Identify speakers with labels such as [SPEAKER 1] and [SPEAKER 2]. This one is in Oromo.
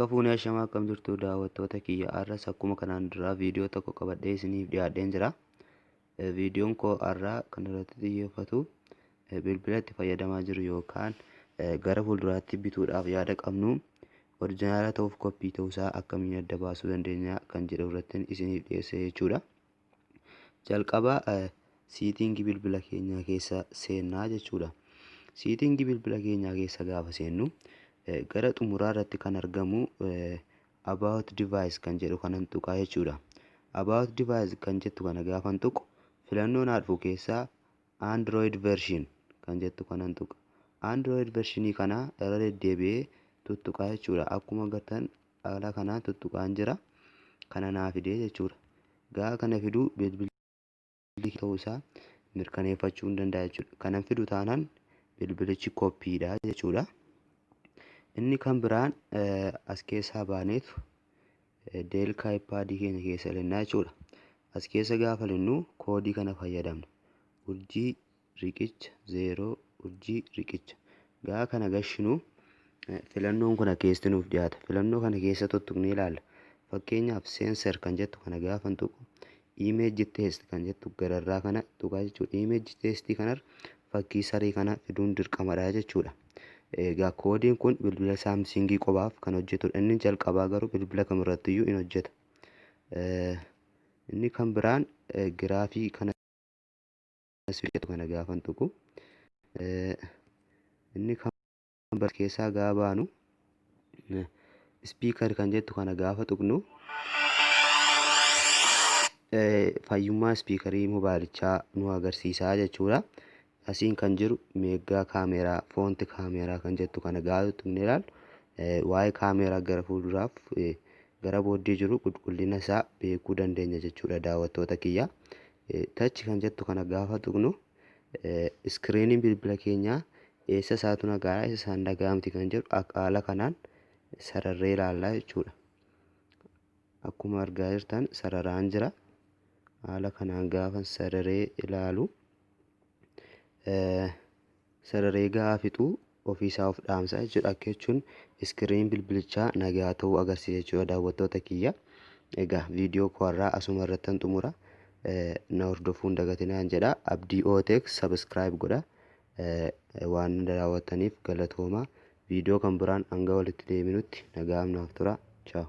[SPEAKER 1] Harka fuunee ashamaa, akkam jirtu daawwattoota kiyya? Har'as akkuma kanaan duraa viidiyoo tokko qabadhee isiniif dhiyaadheen jira. Viidiyoon koo har'aa kan irratti xiyyeeffatu bilbila itti fayyadamaa jiru yookaan gara fuulduraatti bituudhaaf yaada qabnu original ta'uuf copy ta'uusaa akkamiin adda baasuu dandeenya kan jedhu irratti isiniif dhiyeesse jechuudha. Jalqaba setting bilbila keenyaa keessa seennaa jechuudha. Setting bilbila keenyaa keessa gaafa seennu, gara xumuraa irratti kan argamu "About device" kan jedhu kanan tuqaa jechuudha. "About device" kan jettu kana gaafan tuqu, filannoo naa dhufu keessaa "Android version" kan jettu kanan tuqa. Android versionii kana irra deddeebi'ee tuttuqaa jechuudha. Akkuma agartan haala kanaan tuttuqaan jira. Kana naa fidee jechuudha. Gaafa kana fiduu, bilbilli ta'uusaa mirkaneeffachuu hin danda'a jechuudha. Kanan fidu taanaan bilbilichi copydha jechuudha. Inni kan biraan as keessaa baaneetu dial keypadii keenya keessa linnaa jechuudha. As keessa gaafa linnu koodii kana fayyadamna. *riqicha 0 *riqicha. Gaafa kana gashinu, filannoon kun keessatti nuuf dhiyaata. Filannoo kana keessa tuttuqnee ilaalla. Fakkeenyaaf, "Sensor" kan jettu kana gaafa tuqu, "Image test" kan jettu gararraa kana tuqaa jechuudha. Image testii kanarra fakkii saree kana fiduun dirqamadha jechuudha. Egaa koodiin kun bilbila Samsungii qofaaf kan hojjetudha. Inni jalqabaa garuu bilbila kamirrattiyyuu in hojjeta. Inni kan biraan giraafii kana kana gaafan tuqu, inni kan keessaa gaafa baanu, "Speaker" kan jettu kana gaafa tuqnu, fayyummaa speakerii moobaayilichaa nu agarsiisaa jechuudha. Asiin kan jiru mega camera, front camera kan jettu kana gaafa tuqnee ilaallu, waa'ee kaameeraa gara fuulduraaf gara booddee jiru qulqullina isaa beekuu dandeenya jechuudha, daawwattoota kiyya. "Touch" kan jettu kana gaafa tuqnu, screeniin bilbila keenyaa eessa isaatu nagaadha, eessa isaan nagaa miti kan jedhu haala kanaan sararree ilaallaa jechuudha. Akkuma argaa jirtan sararaan jira. Haala kanaan gaafa sararee ilaalu, sararee gaafa fixu ofiisaa of dhaamsa jechuudha. Akka jechuun screen bilbilichaa nagaa ta'uu agarsiisa jechuudha, daawwattoota kiyya. Egaa viidiyoo koo har'aa asuma irrattan xumura. Na hordofuu hin dagatinaan jedha. Abdii Ooteek subscribe godha. Waan daawwattaniif galatooma. Viidiyoo kan biraan hanga walitti deebinutti nagaan naaf tura. Ciao.